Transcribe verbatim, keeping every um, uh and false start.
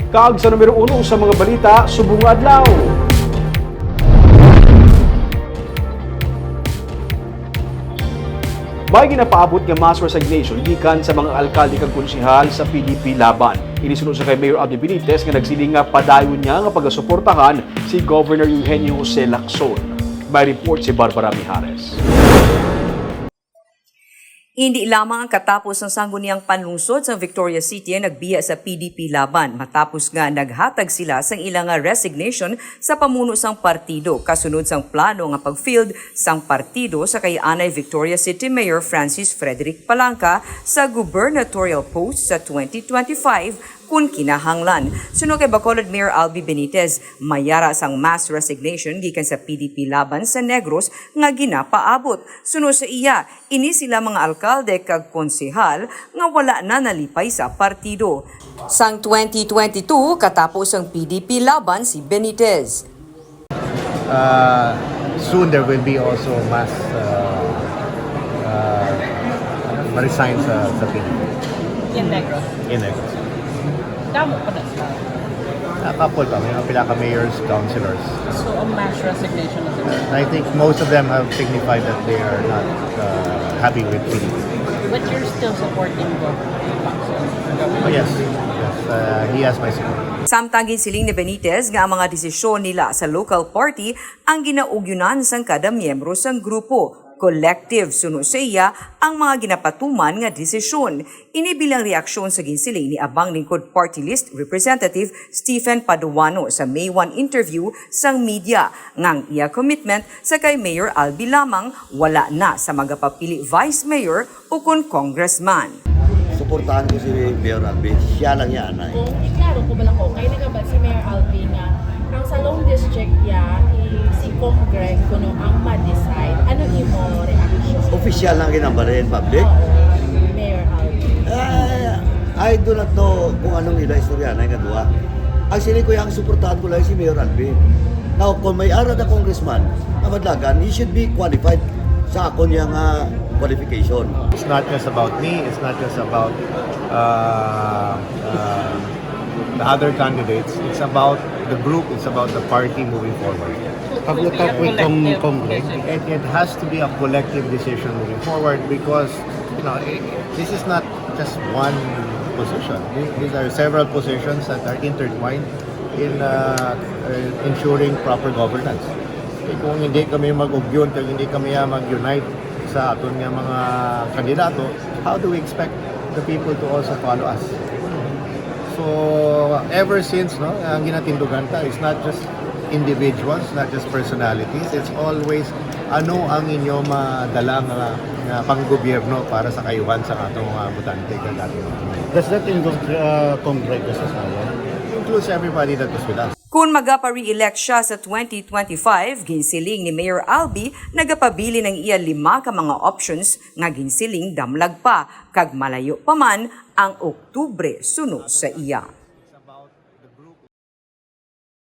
Kag sa numero uno sa mga balita subong nga adlaw. May ginapaabot nga mass resignation gikan sa mga alkalde kag konsehal sa P D P Laban. Ini suno sa kay Mayor Albie Benitez nga nagsiling nga padayon niya nga pagasuportahan si Governor Eugenio Jose Lacson. May report si Barbara Mijares. Indi lamang ang katapos sang sangguniang panlungsod sang Victoria City ang nagbiya sa P D P Laban, matapos nga naghatag sila sang ila nga resignation sa pamuno sang partido, kasunod sang plano nga pag-field sang partido sa kay anay Victoria City Mayor Francis Frederick Palanca sa gubernatorial post sa twenty twenty-five, kun kinahanglan. Suno kay Bacolod Mayor Albie Benitez, may ara sang mass resignation gikan sa P D P Laban sa Negros nga ginapaabot. Suno sa iya, ini sila mga alkalde kag konsehal nga wala na nalipay sa partido. Sang twenty twenty-two, katapos ang P D P Laban si Benitez. Uh, soon there will be also mass uh, uh, resign sa, sa P D P In Negros. in Negros. Damo pa na sa. A couple pa, may mga pila ka mayors, councilors. So, a mass resignation na sila. I think most of them have signified that they are not uh, happy with P D P. But you're still supporting Governor Lacson? Oh yes, yes, uh, he has my support. Samtang ginsiling ni Benitez nga ang mga desisyon nila sa local party ang ginaugyunan sang kada miyembro sang grupo. Collective, suno sa iya, ang mga ginapatuman nga desisyon. Ini bilang reaksyon sa ginsiling ni Abang Lingkod Party List Representative Stephen Paduano sa May one interview sang media nga ang iya commitment sa kay Mayor Albie lamang, wala na sa magapapili Vice Mayor ukon Congressman. Suportahan ko si Mayor Albie. Siya lang yan, ay. Kung iklaro ko bala ko, kay nagabal si Mayor Albie nga ang sa Long District ya, i- si Cong Greg kuno ang ma-decide. Ano imo reaction? Official lang ginambarin, public. Oo, Mayor Albie. Ah, I do not know kung anong ila istorya na nga duha. Ang sili ko yung suportahan ko lang si Mayor Albie. Now, kung may ara na congressman na madlagan, he should be qualified sa akon niya nga qualification. It's not just about me. It's not just about uh, uh, the other candidates. It's about the group. It's about the party moving forward. Have you talked with Cong Cong Greg? It, it has to be a collective decision moving forward because you know it, this is not just one position. These are several positions that are intertwined in uh, uh, ensuring proper governance. Eh, kung hindi kami mag-ugyon, kung hindi kami ah, mag-unite sa aton nga mga kandidato, how do we expect the people to also follow us? So, ever since, no, ang ginatindugan ta is not just individuals, not just personalities, it's always ano ang inyo madala nga, nga panggobyerno para sa kaayuhan sa atong mga botante kag ating mga Does that include uh, Cong Greg Gasasawa? includes everybody that was with us. Kung magapa-re-elect siya sa twenty twenty-five, ginsiling ni Mayor Albie nagapabilin ang iya lima ka mga options nga ginsiling damlag pa kag malayo pa man ang Oktubre suno sa iya.